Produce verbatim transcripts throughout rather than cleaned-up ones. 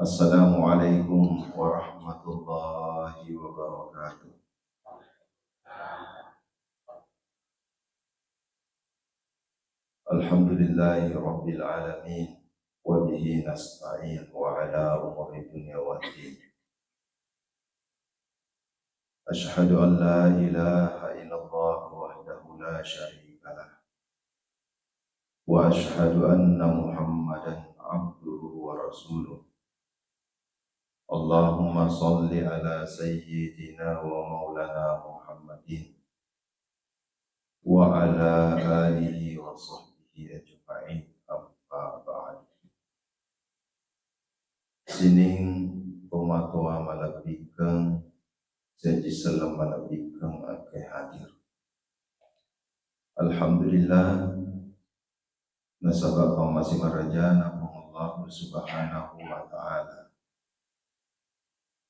Assalamualaikum warahmatullahi wabarakatuh. Alhamdulillahi rabbil alamin, wa bihi nasta'in wa ala umuri dunya waddin. Asyhadu an la ilaha illallah wahdahu la syarika lah. Wa asyhadu anna Muhammadan abduhu wa rasuluh. Allahumma salli ala sayyidina wa maulana Muhammadin wa ala alihi wa sahbihi ajma'in, amma ba'd. Sining tomatoa malebbikeng, seji selleng malebbikeng engkae hadir. Alhamdulillah, nasaba pammase marajana Puang Allah Subhanahu wa Ta'ala.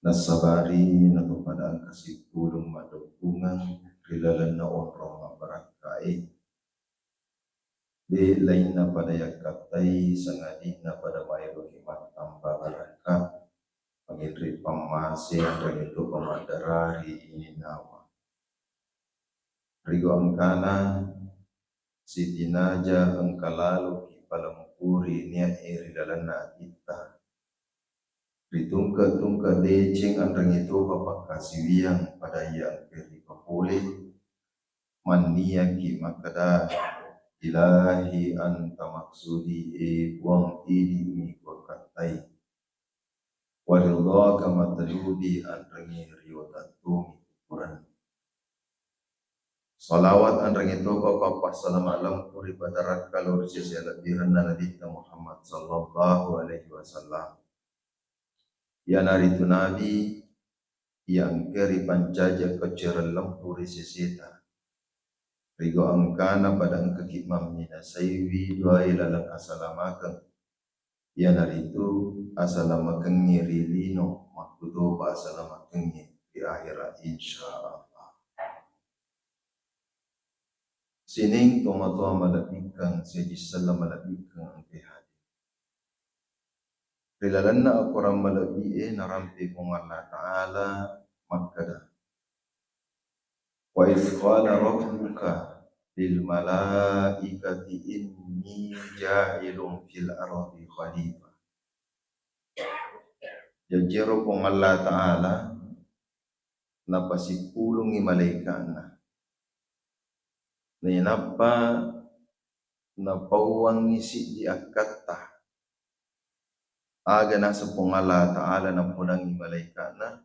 Nassabari natopada engka sippulung maddokkungeng ri lalenna onrong mabbarakkae. De lainna pada yakkattai, sangadinna pada maeloki mattamba barakka, manginri pammase, anrengitto pamaddarari ininnawa. Rigo engkana sitinaja engka laloki palempuri nia'e ri lalenna atitta. Ritungke-tungke deceng anrengitopa pakkasiwiang pada iya engkae ripapole, manniaki makkeda, "Ilahi anta maksudi, e Puang, idi'mi kuakkattai. Waridhaka matlubi, anrengnge riyotattomi ukuranna." Salawat anrengitopa pappassalama lempu ri patarakka lao ri sese alebbirenna Nabitta Muhammad sallallahu alaihi wasallam. Iyanaritu Nabi iya engkae ripancaji akkacoereng lempu ri seseta. Rigo engkana pada engkaki mamminasaiwi duae laleng asalamakeng. Iyanaritu asalamakengnge ri lino, makkutopa asalamakengnge ri ahera, insya Allah. Sining tomatoa malebbikeng, seji selleng malebbikeng engkae hadir. Ri lalenna akorang malebbi'e narampe Puang Allah Ta'ala makkeda, "Wa idz qala rabbuka lil malaikati inni ja'ilun fil ardi khalifah." Jaji ero Puang Allah Ta'ala napasippulungngi malaika'na. Nainappa napauwangngi siddi akkatta. Aga naseng Puang Allah Ta'ala napodangngi malaika'na,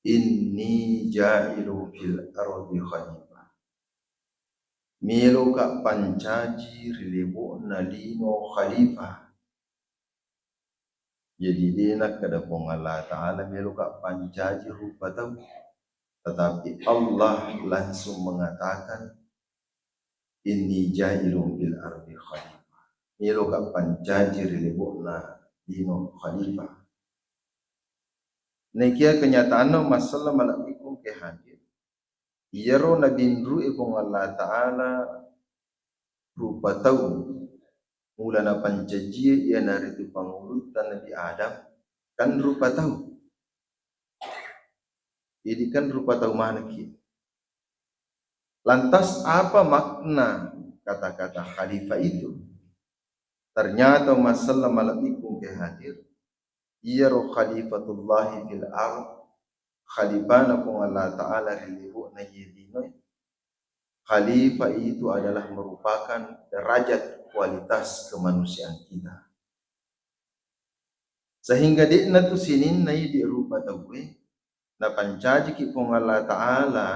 "Inni ja'ilun fil ardi khalifah." Meloka pancaji ri lebo'na lino khalifah. Jadi, de nakkeda Puang Allah Ta'ala meloka pancaji rupa tau, tetapi Allah langsung mengatakan, "Inni ja'ilun fil ardi khalifah." Meloka pancaji ri lebo'na lino khalifah. Nekia kenyataanna masselleng malebbiku engkae hadir. Iyaro nabinrui Puang Allah Ta'ala rupa tau mula napancajie, iyanaritu pangulutta Nabi Adam, kan rupa tau. Jadi kan rupa tau manekki. Lantas apa makna kata-kata khalifah itu? Ternyata masselleng malebbiku engkae hadir, iyaro khalifatullahi fil ard, khalifana Puang Allah Ta'ala ri lebo'na iye linoe. Khalifah itu adalah merupakan derajat kualitas kemanusiaan kita. Sehingga de'na tu sininna idi rupa tauwe, napancajiki Puang Allah Ta'ala,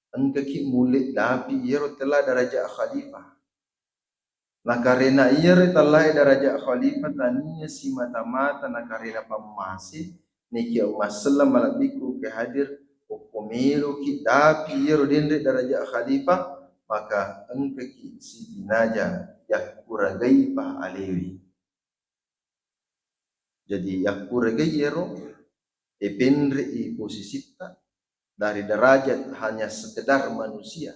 engkaki mulle dapi iyaro tella derajat khalifah. Nakarena iyaro tellae derajat khalifah tania simata-mata nakarena pammase, nekia masselleng malebbiku engkae hadir, okko meloki dapi iyaro denre derajat khalifah, maka engkaki sitinaja yakkuragaipa alewe. Jadi, yakkuregai ero, epenre'i posisitta dari derajat hanya sekedar manusia.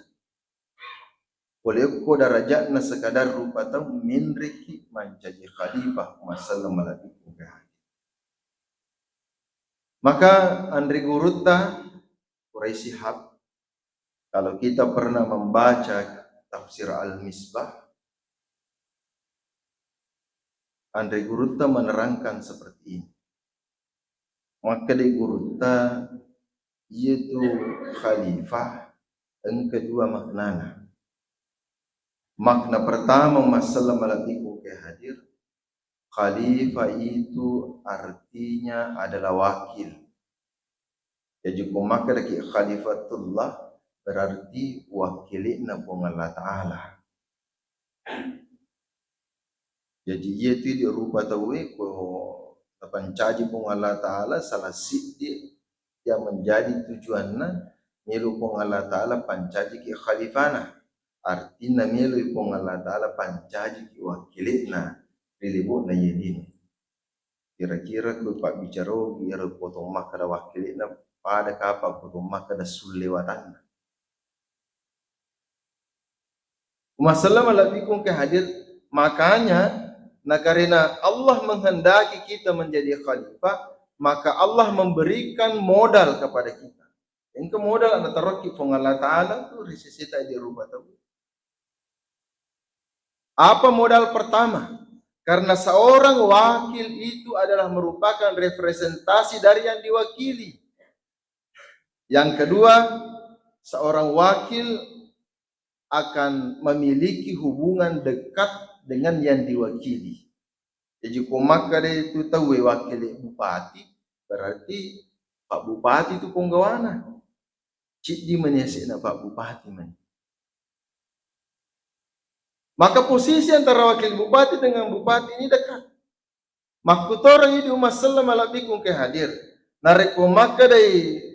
Pole okko derajatna sekadar rupa tau, menreki mancaji khalifah, masselleng malebbiku engkae hadir. Maka anre gurutta Quraisy Shihab, kalau kita pernah membaca tafsir Al-Misbah, anre gurutta menerangkan seperti ini. Makkeda gurutta, iyatu khalifah engka dua maknana. Makna pertama, Umma Sallam malebbiku engka hadir, khalifah itu artinya adalah wakil. Jaji ko makkedaki khalifatullah, berarti wakili'na Puang Allah Ta'ala. Jaji iyatu idi rupa tauwe ko napancaji Puang Allah Ta'ala, salah siddi yang menjadi tujuanna, melo Puang Allah Ta'ala pancajiki khalifana. Artinna meloi Puang Allah Ta'ala pancajiki wakili'na ri lebo'na iye lino. Kira-kira ko pabbicara ogi ero potong makkeda wakili'na, pada kapang potong makkeda sullewatanna. Umma Sallam malebbiku engka hadir, makanya nakarena Allah menghendaki kita menjadi khalifah, maka Allah memberikan modal kepada kita. Engka modal natarokki Puang Allah Ta'ala tu ri seseta idi rupa tau. Apa modal pertama? Karena seorang wakil itu adalah merupakan representasi dari yang diwakili. Yang kedua, seorang wakil akan memiliki hubungan dekat dengan yang diwakili. Jaji ko makkeda tu tauwe wakili bupati, berarti Pak Bupati tu ponggawana. Ciddi mani ase'na Pak Bupati mani. Maka posisi antara wakil bupati dengan bupati ini dekat. Makkutoro idi Umma Sallam malebbiku engka hadir. Narekko makkedai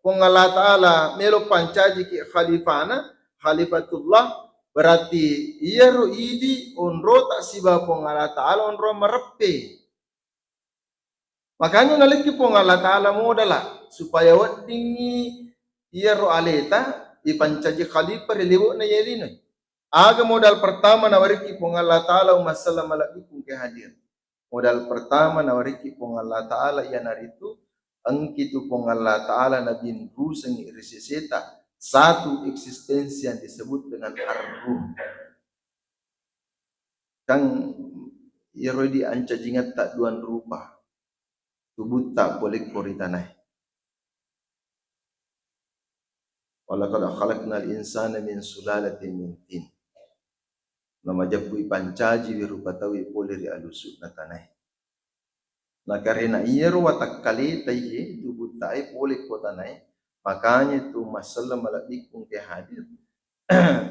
Puang Allah Ta'ala melo pancajiki khalifana, khalifatullah, berarti iyaro idi onrota sibawa Puang Allah Ta'ala onrong mareppe. Makanya nalekki Puang Allah Ta'ala modala supaya weddingngi iyaro aleta ipancaji khalifah ri lebo'na iye lino. Aga modal pertama nawerekki Puang Allah Ta'ala Umma Sallam malebbiku engka hadir? Modal pertama nawerekki Puang Allah Ta'ala iyanaritu engkitu Puang Allah Ta'ala nabinrusengngi ri seseta satu eksistensi yang disebut dengan ar-ruh. Kan iyaro idi ancajingetta duang rupa, tubutta polekko ri tanae. Walaqad khalaqnal insana min sulalatin min tin. Namajeppu ipancajiwi rupa tauwe pole ri alusu'na tanae. Nakarena iyaro watakkaleta iye tubuttae pole ko tanae, makanya tu Umma Sallam malebbiku engka hadir.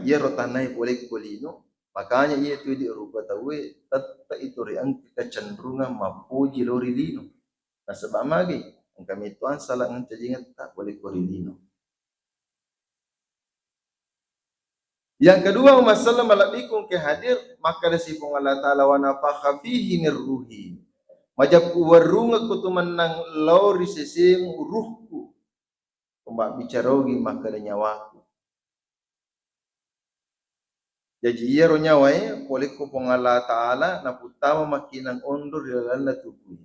Iyaro tanae pole ko lino, makanya iya tu idi rupa tauwe tette itu ri engka kecenderungan mappoji lao ri lino. Nasaba magi? Engka metto angsala ancajingetta pole ko ri lino. Yang kedua, Umma Sallam malebbiku engka hadir, makkedasi Puang Allah Ta'ala, "Wa nafakha fihi min ruhi." Majeppu werrungekko tu mennang lao ri seseng ruhku. Pembabicara ogi makkeda nyawaku. Jaji iyaro nyawae polekko Puang Allah Ta'ala naputtama makkinang onro ri lalenna tubue.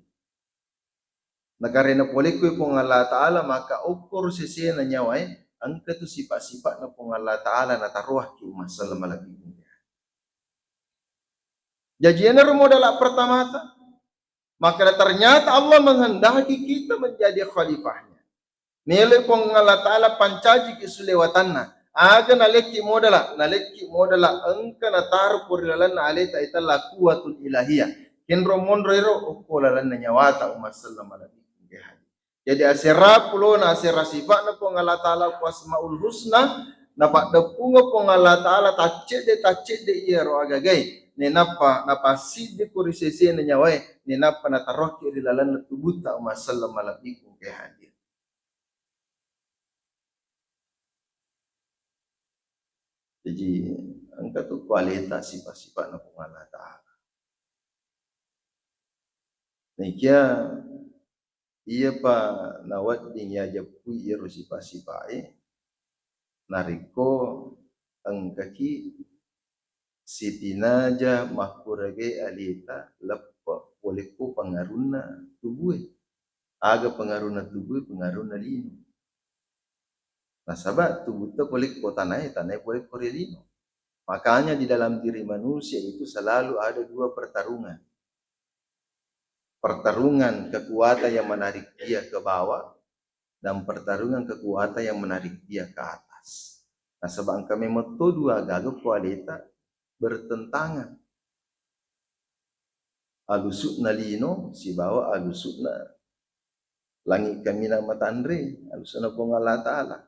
Nakarena polekkoi Puang Allah Ta'ala, maka okkoro sesena nyawae, engka tu sipa-sipa'na Puang Allah Ta'ala nataroakki Umma Sallam malebbiku. Jaji iyanaro modala pertamata, maka ternyata Allah menghendaki kita menjadi khalifahnya. Meloi Puang Allah Ta'ala pancajiki sulewatanna. Aga nalekki modala, nalekki modala engka nataro ko ri lalenna aleta itella kuwatun ilahiyah. Kenro monro ero okko lalenna nyawata Umma Sallam malebbiku engka hadir. Jadi asera pulona, asera sipa'na Puang Allah Ta'ala ko Asmaul Husna, napaddeppungeng Puang Allah Ta'ala taccedde-taccedde iyaro agagae, nenappa napassiddi ko ri sesena nyawae, nenappa nataroakki ri lalenna tubutta Umma Sallam malebbiku engka hadir. Jaji engka tu kualita sipa-sipa'na Puang Allah Ta'ala. Naikia iyapa nawedding yajeppui iyaro sipa-sipae, narekko engkaki sitinaja makkuragai aleta leppe polekko pangarunna tubue. Aga pengaruhna tubuh, pengaruhna lino. Nasaba tubuhta pole ko tanae, tanae pole ko ri lino. Makanya di dalam diri manusia itu selalu ada dua pertarungan. Pertarungan kekuatan yang menarik dia ke bawah dan pertarungan kekuatan yang menarik dia ke atas. Nasaba engka memang to dua gaga ko aleta bertentangan. Alusu'na lino sibawa alusu'na langit kaminang matanre, alusu'na Puang Allah Ta'ala.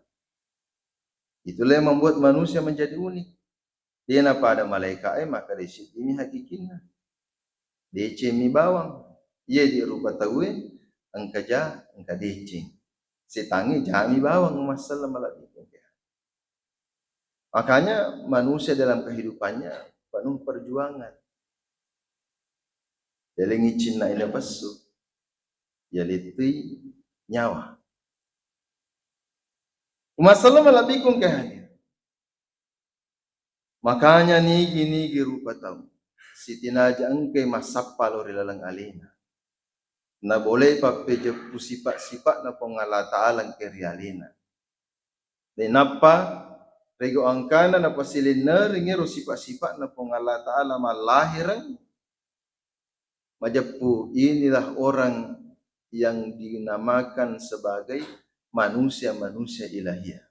Itulah yang membuat manusia menjadi unik. Dena pada malaika'e makkeda siddimi hakikinna. Decengmi bawang. Iya di rupa tauwe engka ja, engka deceng. Setangnge jami bawang, massala malabbi. Makanya manusia dalam kehidupannya penuh perjuangan. Yalengi cinna ina pessu, yalettui nyawa. Massala malabbiku engka hadir. Makanya nigi-nigi rupa tau sitinaja engkai massappa lao ri laleng alena. Nabolei pappejeppu sipa-sipa'na Puang Allah Ta'ala engkai ri alena. Nainappa rego angkana napasilennereng ero sipa-sipa'na Puang Allah Ta'ala mallahireng, majeppu, inilah orang yang dinamakan sebagai manusia-manusia ilahiyah.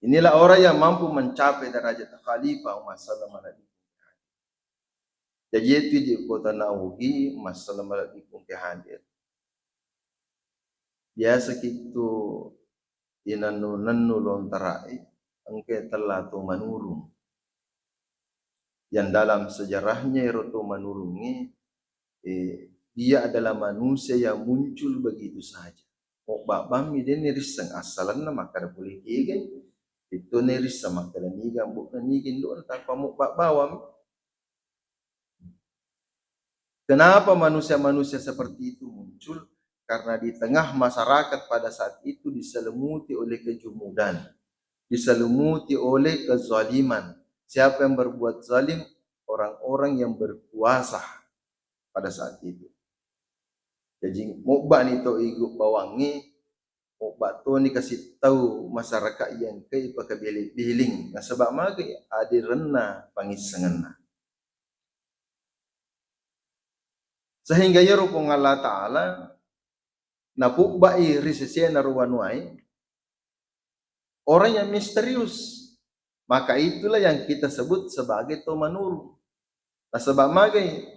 Inilah orang yang mampu mencapai derajat khalifah, Umar sallallahu alaihi wasallam. Jaji itu di kota Nawawi, Umar sallallahu alaihi wasallam hadir. Biasa kitu inennu-nennu lontarae, engka tella to manurung. Yang dalam sejarahnya ero to manurungnge, eh, dia adalah manusia yang muncul begitu saja. Mobba bammi, de' nirisseng assalenna, makkada pole kegai, itu nirisseng makkada niga, mbo'na niga indo'na, tanpa mobba bawammi. Kenapa manusia-manusia seperti itu muncul? Karena di tengah masyarakat pada saat itu diselimuti oleh kejumudan, diselimuti oleh kezaliman. Siapa yang berbuat zalim? Orang-orang yang berkuasa pada saat itu. Jadi, mobba ni to igu bawangnge, mobba toni kasi tau masyarakat yang kai pakabele-beling. Nasaba magai adirenna pangissengenna. Sehingga iyaro Puang Allah Ta'ala napubbai ri sesena ro wanuae orang yang misterius. Maka itulah yang kita sebut sebagai to manurung. Nasaba magai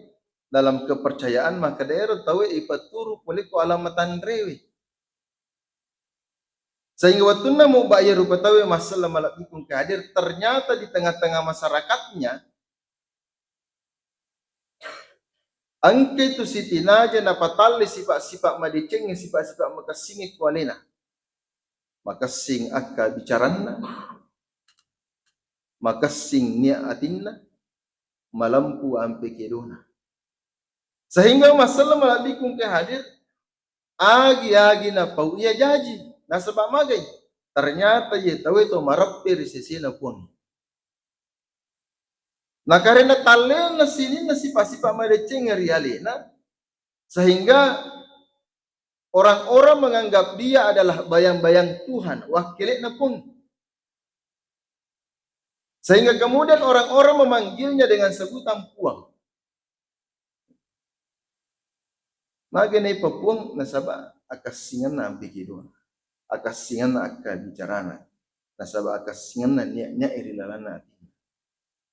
dalam kepercayaan, maka daero tauwe ipaturu pole ko alam matanrewe. Sehingga wettunna mubba iya rupa tauwe massala malebbiku engka hadir, ternyata di tengah-tengah masyarakatnya engka itu sitinaja napatalle sipa-sipa madecengnge, sipa-sipa makessingnge ku alena. Makessing akka bicaranna, makessing nia atinna, malempu ampe kedona. Sehingga massala malebbiku engka hadir, agi-agi napau iya jaji. Nasaba magai? Ternyata iye tauwe to mareppe ri sesena Puang. Nakarena tallenna sininna sipa-sipa madeceng ri alena, sehingga orang-orang menganggap dia adalah bayang-bayang Tuhan, wakkele'na Puang. Sehingga kemudian orang-orang memanggilnya dengan sebutan Puang. Magi naipa Puang? Nasaba akassingenna ampe kedona, akassingenna akka bicarana, nasaba akassingenna nia-nia ri lalanna atinna.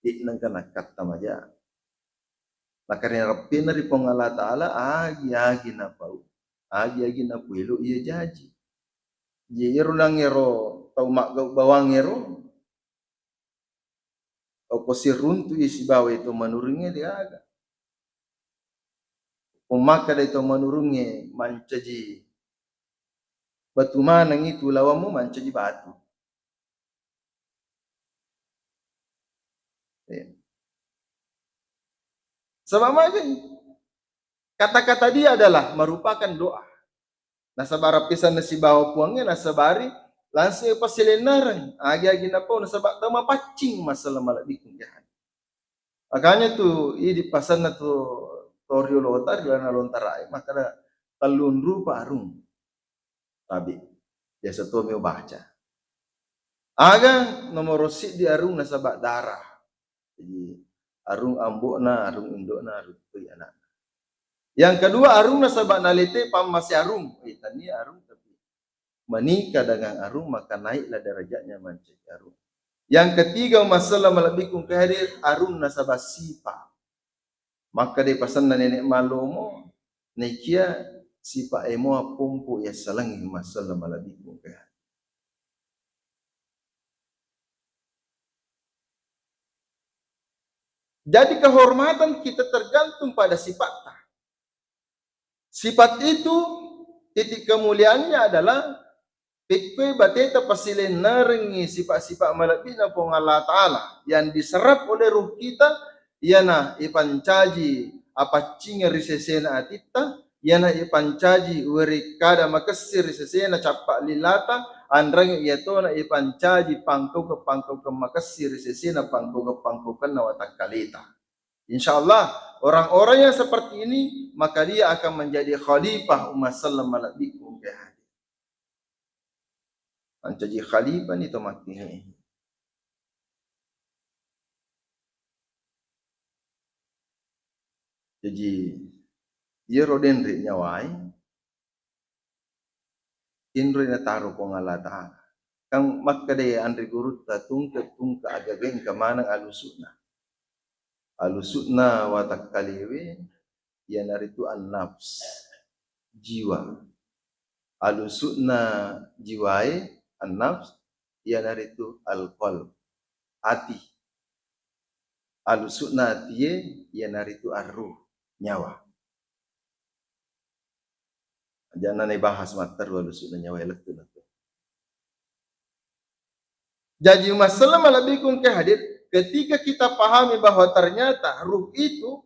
De'na engka nakkatta maja. Nakarena reppena ri Puang Allah Ta'ala, agi-agi napau, agi-agi napuelo iya jaji. Jadi ero nangero tau maggau bawang ero, okko siruntu'i sibawa itu manurungnge degaga. Ko makkeda itu manurungnge mancaji batu maneng itu, lawammu mancaji batu. Eh. Sama aja. Kata-kata dia adalah merupakan doa. Nasaba rappesanna sibawa Puangnge, nasabari langsung pasilennereng agi-agi napau, nasaba tau mapaccing massala malebbiku engka hadir. Makanya tu idi pasanna tu toriolota ri lalenna lontarae, makkeda tellung rupa arung. Tabe. Biasa to mi ubaca. Aga nomoro siddi arung nasaba darah. Jadi arung ambo'na, arung indo'na, arung toi anakna. Yang kedua arung nasaba nalete pammase arung. Eh, tania arung tapi menikah dengan arung maka naiklah derajatnya mancaji arung. Yang ketiga, umma selleng malebbiku engka hadir, arung nasaba sipa. Makkeda pasenna Nenek Malomo, nekia sipa emoa pompo yassalengngi, umma selleng malebbiku engka hadir. Jadi kehormatan kita tergantung pada sipatta. Sifat itu, titik kemuliaannya adalah pekkoi bateta pasilennerengngi sifat-sifat malebbi'na Puang Allah Ta'ala yang diserap oleh ruh kita, iyana ipancaji apaccingeng ri sesena atitta, iyana ipancaji werekkada makessing ri sesena cappa lilata, anrengnge iyatona ipancaji pangkaukeng-pangkaukeng makessing ri sesena pangkaukeng-pangkaukenna watakkaleta. Insya Allah, orang-orang yang seperti ini, maka dia akan menjadi khalifah umma selleng malebbiku engka hadir. Mancaji khalifah ni to makkehe. Jaji, iyaro denre nyawae, inroi nataro Puang Allah Ta'ala. Kan makkedai anre gurutta, tungke-tungke agaga engka maneng alusu'na. Alusu'na watakkalewe, iyanaritu an-nafs, jiwa. Alusu'na jiwae, an-nafs, iyanaritu al-qalb, ati. Alusu'na atie, iyanaritu ar-ruh, nyawa. Ajana naibahas matteru alusu'na nyawa lettu na. Jaji, umma selleng malebbiku engka hadir, ketika kita pahami bahwa ternyata ruh itu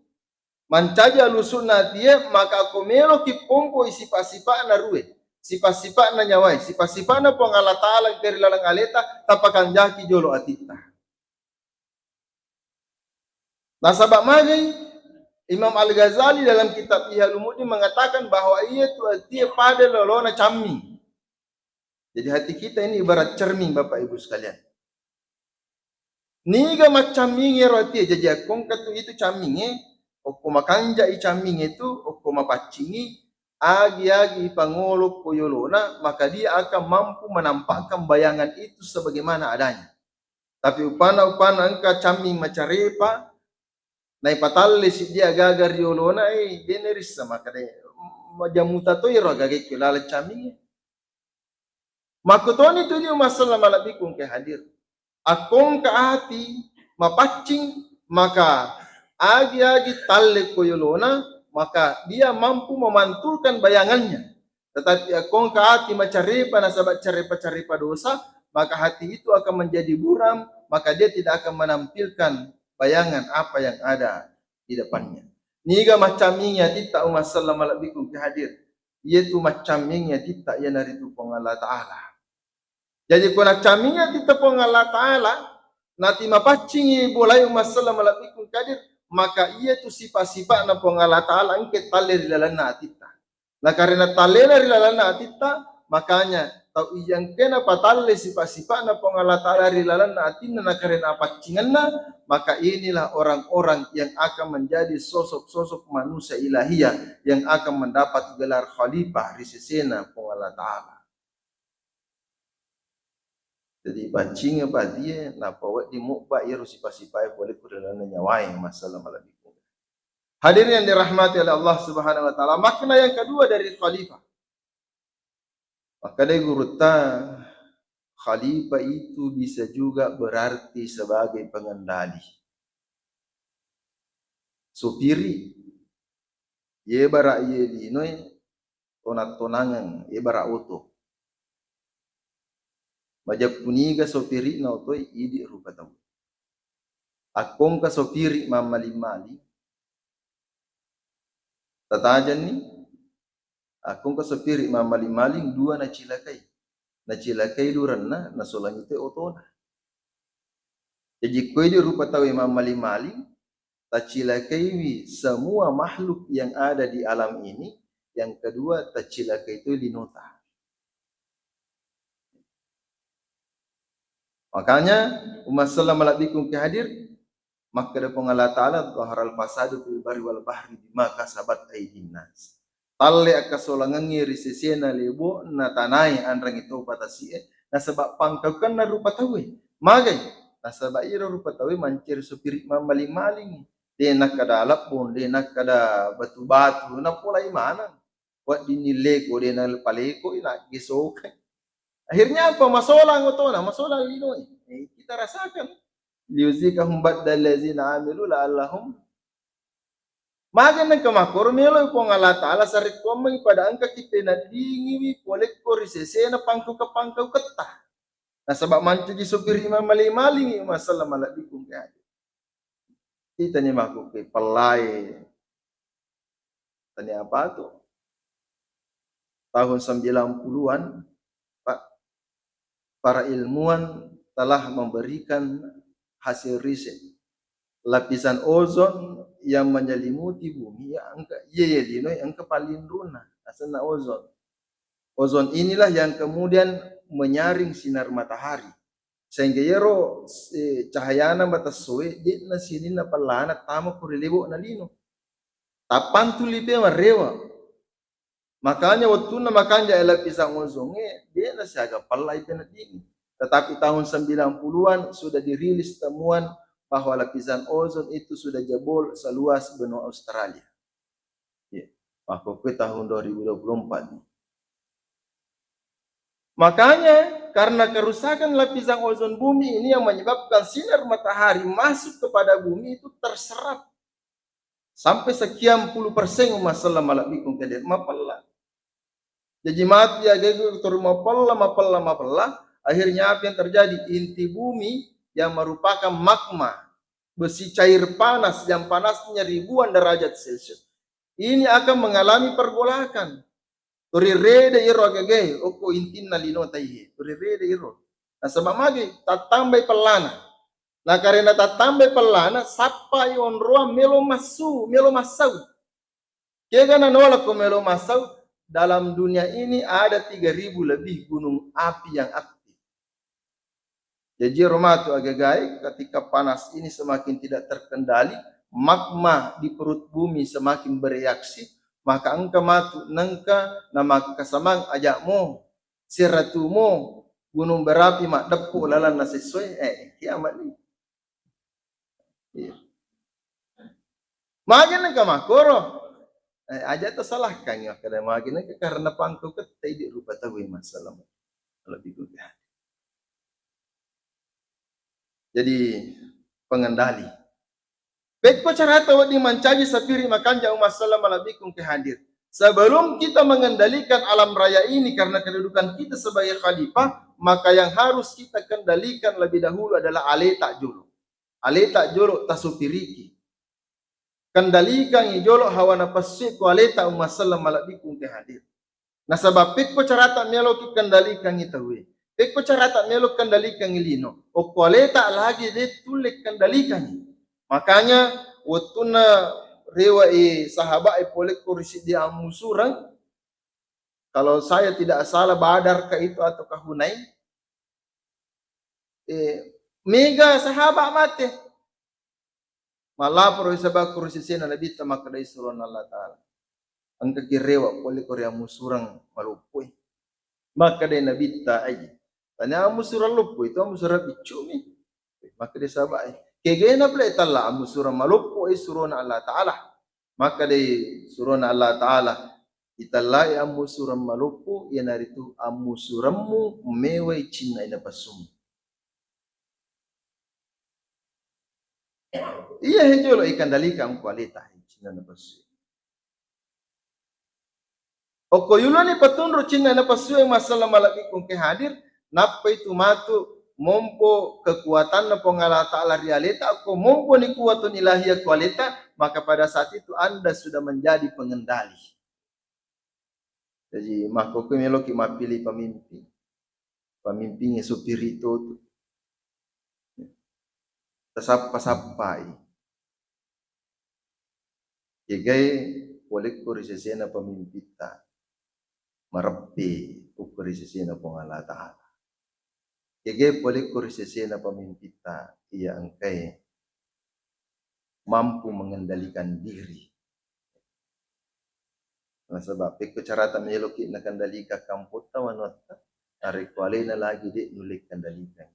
mancaji alusu'na atie, maka ko meloki pompoi sipa-sipa'na ruhe, sipa-sipa'na nyawae, sipa-sipa'na Puang Allah Ta'ala engka ri laleng aleta, tapakanjaki jolo atitta. Nasaba magai Imam Al-Ghazali dalam kitab Ihya Ulumuddin mengatakan bahwa iyatu atie pada lolona camming. Jadi hati kita ini ibarat cermin, Bapak Ibu sekalian. Niga maccammingi ero atie, jaji akkongka tu itu camminge, okko makanjai camminge tu, okko mapaccingi, agi-agi ipangolo ko yolona, maka dia akan mampu menampakkan bayangan itu sebagaimana adanya. Tapi upana-upana engka camming macarepa, naipatalle siddi agaga ri yolona, eh, dena rissa makkeda, majammu tatoi ro agaga ikko laleng camminge. Makkutoni tu di umma selleng malebbiku engka hadir. Akkongka ati mapaccing, maka agi-agi talle ko yolona, maka dia mampu memantulkan bayangannya. Tetapi akkongka ati macarepa nasaba carepa-carepa dosa, maka hati itu akan menjadi buram, maka dia tidak akan menampilkan bayangan apa yang ada di depannya. Niga maccammingi atitta umma selleng malebbiku engka hadir. Iyatu maccammingi atitta iyanaritu Puang Allah Ta'ala. Jaji ko naccammingi atitta Puang Allah Ta'ala, nati mapaccingi bolai umma selleng malebbiku engka hadir, maka iyatu sipa-sipa'na Puang Allah Ta'ala engka talle ri lalenna atitta. Nakarena tallena ri lalenna atitta, makanya tau iya engkae napatalle sipa-sipa'na Puang Allah Ta'ala ri lalenna atinna nakarena apaccingenna, maka inilah orang-orang yang akan menjadi sosok-sosok manusia ilahiyah yang akan mendapat gelar khalifah ri sesena Puang Allah Ta'ala. Jadi paccingeng patie, nappa wedding mubba iyaro sipa-sipae pole ku ri lalenna nyawae, umma selleng malebbiku. Hadirin yang dirahmati oleh Allah Subhanahu wa Ta'ala, makna yang kedua dari khalifah. Makkedai gurutta, khalifah itu bisa juga berarti sebagai pengendali. Sopiri, ye bara ye linoe, tonang-tonangeng, ye bara oto. Majeppu niga sopiri'na otoe, idi rupa tau. Akkongka sopiri mammaling-maling, tatajenni, akkongka sopiri mammaling-maling, dua nacilakai. Nacilakai lurenna, nasolangi to otona. Jaji, ko idi rupa tau mammaling-maling, tacilakaiwi semua makhluk yang ada di alam ini, Yang kedua, tacilakai toi linota. Makanya, umma selleng malebbiku engka hadir, makkeda Puang Allah Ta'ala, "Dhaharal fasadu fil barri wal bahri bima kasabat aidin nas." Talle akkasolangengngi ri sesena lebo'na tanae anrangi topa tasi'e, nasaba pangkaukenna rupa tauwe. Magai? Nasaba iro rupa tauwe manceri sopiri mammaling-malingi. De nakkeda lebbong, de nakkeda batu-batu, napolai maneng. Weddinni leko, de napalekoi, naggesokai. Akhirnya apa? Masolang otona, masolang linoe. Eh, kita rasakan. Liyuziqahum ba'dal ladzina amilu la'allahum. Magi nengka makkoro meloi Puang Allah Ta'ala sarekkoammengngi pada engkaki peneddingiwi polekko ri sesena pangkaukeng-pangkauketta. Nasaba mancaji sopiri mammaling-malingi, umma selleng malebbiku engka hadir. Itani makkukkue pellae. Tania apa tu? Tahun sembilan puluhan, Pak, para ilmuwan telah memberikan hasil riset. Lapisan ozon yang menyelimuti bumi, ya, engka, iya, iya, lino, engka pallinrunna, asenna ozon. Ozon inilah yang kemudian menyaring sinar matahari. Sehingga iyaro, eh, cahayana matessoe, de'na sininna pellana tama ko ri lebo'na lino. Tappantu lipe marrewa. Makanya wettunna makanja lapisan ozongnge, de'na siaga pellai peneddingi. Tetapi tahun sembilan puluhan sudah dirilis temuan bahwa lapisan ozon itu sudah jebol seluas benua Australia. Ya, makkokkoe tahun dua ribu dua puluh empat. Makanya, karena kerusakan lapisan ozon bumi ini yang menyebabkan sinar matahari masuk kepada bumi itu terserap sampai sekian puluh persen, umma selleng malebbiku engka hadir, mapella. Jaji matu ya gego terus mapella, mapella, mapella. Akhirnya apa yang terjadi? Inti bumi yang merupakan magma, besi cair panas yang panasnya ribuan derajat Celcius, ini akan mengalami pergolakan. Turi rede iro agagae, okko intinna lino taihe. Turi rede iro. Nasaba magi? Tattambai pellana. Nakarena tattambai pellana, sappai onroang melo massu, melo massau. Kega nanolako melo massau? Dalam dunia ini ada tiga ribu lebih gunung api yang aktif. Jaji ero matu agagae, ketika panas ini semakin tidak terkendali, magma di perut bumi semakin bereaksi, maka engka matu nengka namakkasamang aja'mo, seratumo, gunung berapi maddeppo lalanna sessoe, eh, kiamat ni. Iya. Magi nengka makkoro? Eh, aja tasalahkangngi makkeda magi nengka karena pangkauketta idi rupa tauwe masalah. Lebih gue. Jadi pengendali. Pekko carata wedding mancaji sapiri makanja umma selleng malebbiku engka hadir. Sebelum kita mengendalikan alam raya ini karena kedudukan kita sebagai khalifah, maka yang harus kita kendalikan lebih dahulu adalah aleta jolo. Aleta jolo tasupiriki. Kendalikangngi jolo hawa napassu ko aleta umma selleng malebbiku engka hadir. Nasaba pekko carata meloki kendalikangngi tauwe, pekko carata melo kendalikangngi lino, okko aleta lagi de tulle kendalikangngi. Makanya wettunna rewa i sahabat e pole ko ri siddi ammusureng, kalau saya tidak salah Badar ka itu atau ka Hunain, eh, mega sahabat mate. Malaporo sahabat ko ri sesena Nabitta makkedai surona Allah Ta'ala. Engkaki rewa pole ko ri ammusureng maloppo e. Makkedai Nabitta, ai. Tania ammusureng loppo itu ammusureng biccumi. Makkedai sahabat e. Kegena pole talla ammusureng maloppo e surona Allah Ta'ala. Makkedai surona Allah Ta'ala, itellai ammusureng maloppo, iyanaritu ammusuremmu mewai cinna napassumu. Iya he jolo ikendalikan ko aleta cinna napassu. Okko yuloni patunru cinna napassu e masalah malebbiku engka hadir, nappa itu matu mompo kekuatanna Puang Allah Ta'ala ri aleta, okko mompo ni kuwatun ilahiyah ko aleta, maka pada saat itu Anda sudah menjadi pengendali. Jadi, makkokkoe meloki mappili pamimpin. Pamimpingnge supiri totu. Tasappa-sappai. Kegae polekko ri sesena pemimpitta, mareppe ukko ri sesena Puang Allah Ta'ala. Kege polekko ri sesena pemimpitta iya engkae mampu mengendalikan diri. Nasaba pekko carata meloki nakendalikan kampotta wanuatta, narekko alena lagi de nulle kendalikan.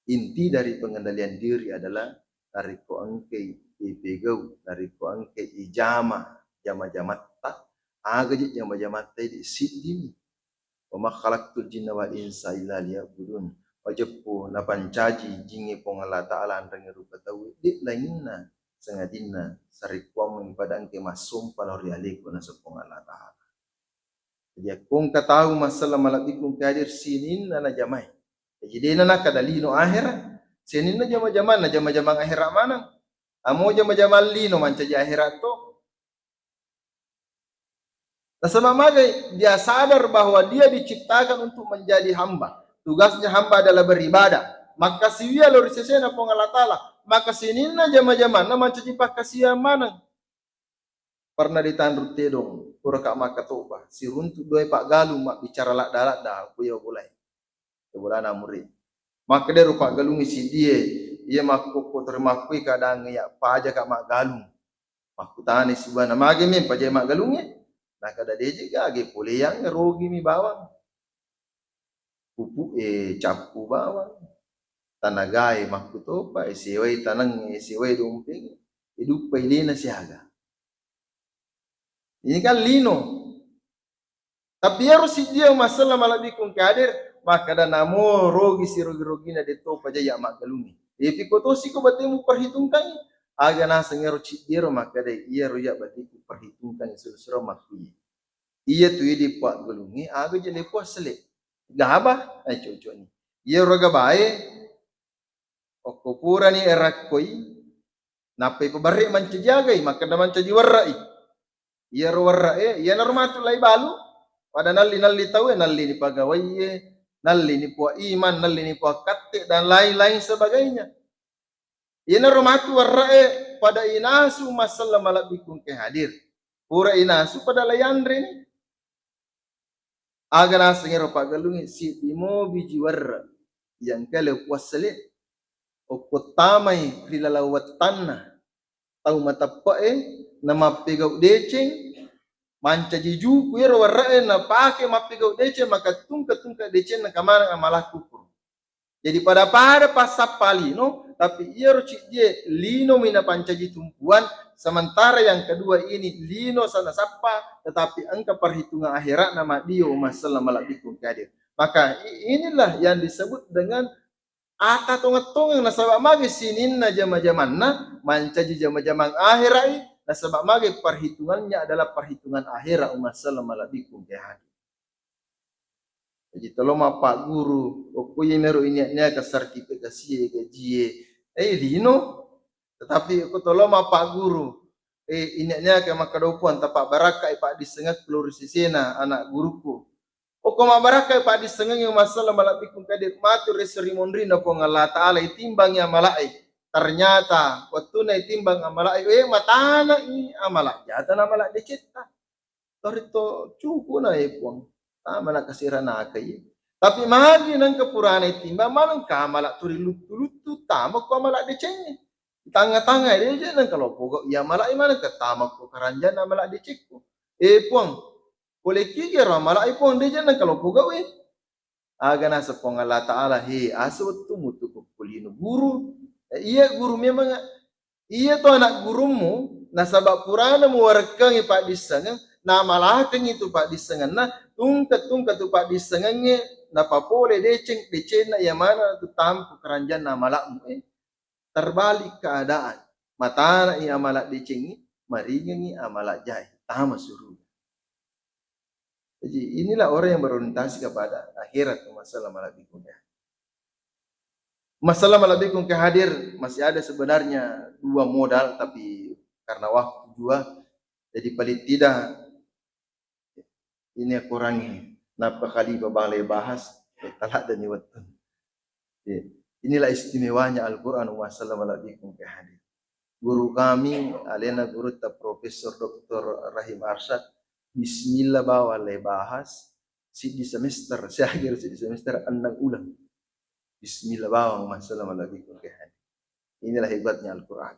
Inti dari pengendalian diri adalah narekko engkai ipegau, narekko engkai ijama jama-jamatta, aga je jama-jamatta idi siddimi. Wa ma khalaqtul jinna wal insa illa liya'budun. Wajeppu napancaji jingnge Puang Allah Ta'ala anrengnge rupa tauwe, de lainna sangadinna sarekkuammengngi pada engke massompa lao ri aleku naseng Puang Allah Ta'ala. Jadi akko engka tau massala malebbiku engka hadir sininna najamai. Jadi dena nakada lino ahera, sininna jama-jamanna jama-jamang ahera maneng. Amo jama-jamang lino mancaji ahera to. Nasaba magai dia sadar bahwa dia diciptakan untuk menjadi hamba. Tugasnya hamba adalah beribadah. Makkasiwia lao ri sesena Puang Allah Ta'ala. Maka sininna jama-jamanna mancaji pakkasiwiang maneng. Pernah ditanru tedong, puraka makkatoba, siruntu doe paggalung mabbicara ladda-ladda, kuya bolai. Bolana muri. Makkedaro paggalungnge sidie, iya makkokko tori makkui kadang iya pajaka maggalung. Makkutani sibuana, "Magi mi pajai maggalungnge?" Nakada, "Deje gage poleang, rogimi bawang. Pupu'e cappu bawang. Tanagae makkutopa, e sewai tanengnge, e sewai dompeng, e duppai dena siaga." Ini kan lino. Tapi iyaro siddi massala malebbiku engka hadir, makkada, "Namo rogi sirogi-rogina, de topa jai iya maggalungnge." Iyapiko tosiko batemu perhitungkangngi. Aga naseng iyaro ciddiero makkada, "Iyaro iya batiku perhitungkangngi suro-suro makkuye. Iyatu idi paggalungnge, aga je le puassele." Gaba, eh, cocokni. Iyaro gabae, okko purani erakkoi, nappai pabarre mancaji agai, makkada mancaji werra'i. Iyaro werra'e, iyanaro matu lai balu, pada nalli-nalli tauwe, nallini pagawaiye, nallini pua iman, nallini pua katte, dan lain-lain sebagainya. Iyanaro matu werra'e pada inasu massala malebbiku engka hadir. Pura inasu pada lai anreni. Aga naseng ero paggalungnge, siddi mo biji werre iya engka le puassele, okko tamai ri laleng wettanna tau mateppe'e, namappegau deceng, mancaji juku ero werre'e napake mappegau deceng, maka tungke-tungke decenna engka maneng amalakku. Jadi pada-pada passappa lino, tapi iyaro ciddie linomi napancaji tumpuan, sementara yang kedua ini lino sa nasappa, tetapi engka perhitungan akhiratna maddio massala malebbiku engka hadir. Maka i-, inilah yang disebut dengan ata tongeng-tongeng, nasaba magi sininna jama-jamanna mancaji jama-jamang akhira'i, nasaba magi perhitungannya adalah perhitungan akhirat massala malebbiku engka hadir. Jaji tolo mappagguru, okko iyamiro inia-niaka sertifikasi e, gajie, eh, lino. Tetapi okko tolo mappagguru, eh, inia-niaka makkada, "Puang, tapabbarakkai paddissengekku lao ri sesena anak guruku." Okko mabbarakkai paddissengengnge massala malebbiku engka hadir, matu ri esso ri monrinna Puang Allah Ta'ala, itimbangi amala'e. Ternyata wettunna itimbang amala'e, eh, matana'i amala jata na amala decetta. Torito cukuna, eh, Puang, tama na kasiranakai. Tapi magi nengka purana itimbang, manengka amala turi luttu-luttu, tama ko amala decengnge. Tangnga-tangnga, eh, deje nengka lo pogau iya amala, eh, manengka tama ko karanjanna amala decekku. Eh, Puang, pole kigi ro amala, eh, Puang, deje nengka lo pogau, eh. Aga naseng Puang Allah Ta'ala, "He, asa wettummu tu ko lino guru." Eh, iya guru memang, iya to anak gurummu, nasaba purana muwarekkangi paddissengeng, namalakengi tu paddissengenna, tungke-tungke tu paddissengengnge, napapole deceng, decenna iya maneng tu tampu karanjanna amala'mu, eh. Terbalik keadaan. Matana'i amala decengngi, maringengngi amala jae, tama suruga. Jadi inilah orang yang berorientasi kepada akhirat, masalah malebbiku engka. Masalah malebbiku engka hadir, masih ada sebenarnya dua modal, tapi karena waktu juga, jadi paling tidak ini akurangi, nappa Khalifah Bale bahas, eh, taladdani wettu. Ya, inilah istimewanya Al-Quran, wa sallam ala bikum fi hadis. Guru kami, alena gurutta Profesor Doktor Rahim Arsyad, bismillah bawang le bahas, siddi semester, siakhir siddi semester, enneng uleng. Bismillah bawang, masalah malabikun ke hadis. Inilah hebatnya Al-Quran.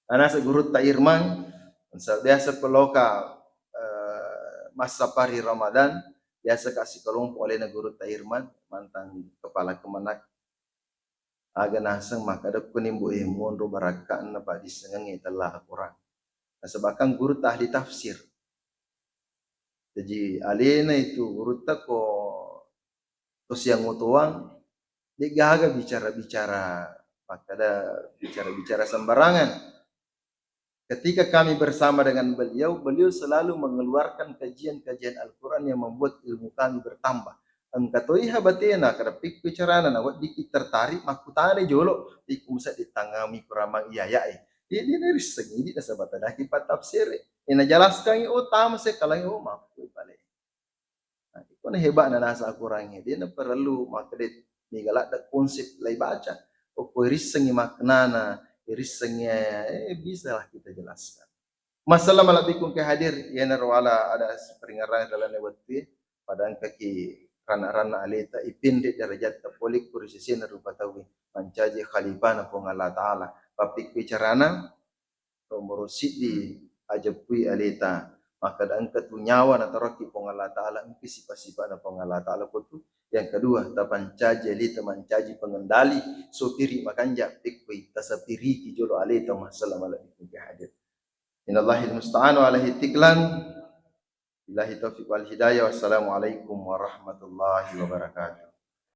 Anasa gurutta Irman, sa-, biasa peloka, eh, masa pari Ramadan, biasa kasih kelompok alena gurutta Irman, mantan kepala kemenag. Aga naseng makkeda, "Kuni mbo e monro barakkaanna paddissengengnge tella Al-Quran." Nasaba kan gurutta ahli tafsir. Jaji alena itu gurutta ko to siang otoang, de gaga bicara-bicara, makkeda bicara-bicara sembarangan. Ketika kami bersama dengan beliau, beliau selalu mengeluarkan kajian-kajian Al-Quran yang membuat ilmu kami bertambah. Engka toi ha batena, kada pikku carana, na weddikki tertarik, makkutana jolo, pikku musa ditangami kuramang iya ya e. Dia, dia narissengi, dia nasaba tadaki patafsir e. Ina jelaskan, oh, tama saya kalangi, oh, mampu balik. Nah, iko na hebatna nasa Al-Quran e, de na perlu makkeda mega ladde konsep lai baca. Okko irissengi maknana, irissengi, eh, bisalah kita jelaskan. Masalah malabikung ke hadir, yenaro ala ada peringaran dalam wettu, pada engkaki rana-rana aleta, ipinri darajatta pole ku ri sesena rupa tauwe, mancaji khalifana Puang Allah Ta'ala. Pappikku carana, nomoro siddi, ajeppui aleta. Makkeda engka tu nyawa natarokki Puang Allah Ta'ala, engka sifat-sifatna Puang Allah Ta'ala ko tu. Yang kedua, tapancaji aleta mancaji pengendali, sopiri makanja, pekkoi tasapiriki jolo aleta, masalah malabikung ke hadir. Innallahil musta'an wa alaihi tiklan. Billahi taufiq wal hidayah. Wassalamualaikum warahmatullahi wabarakatuh.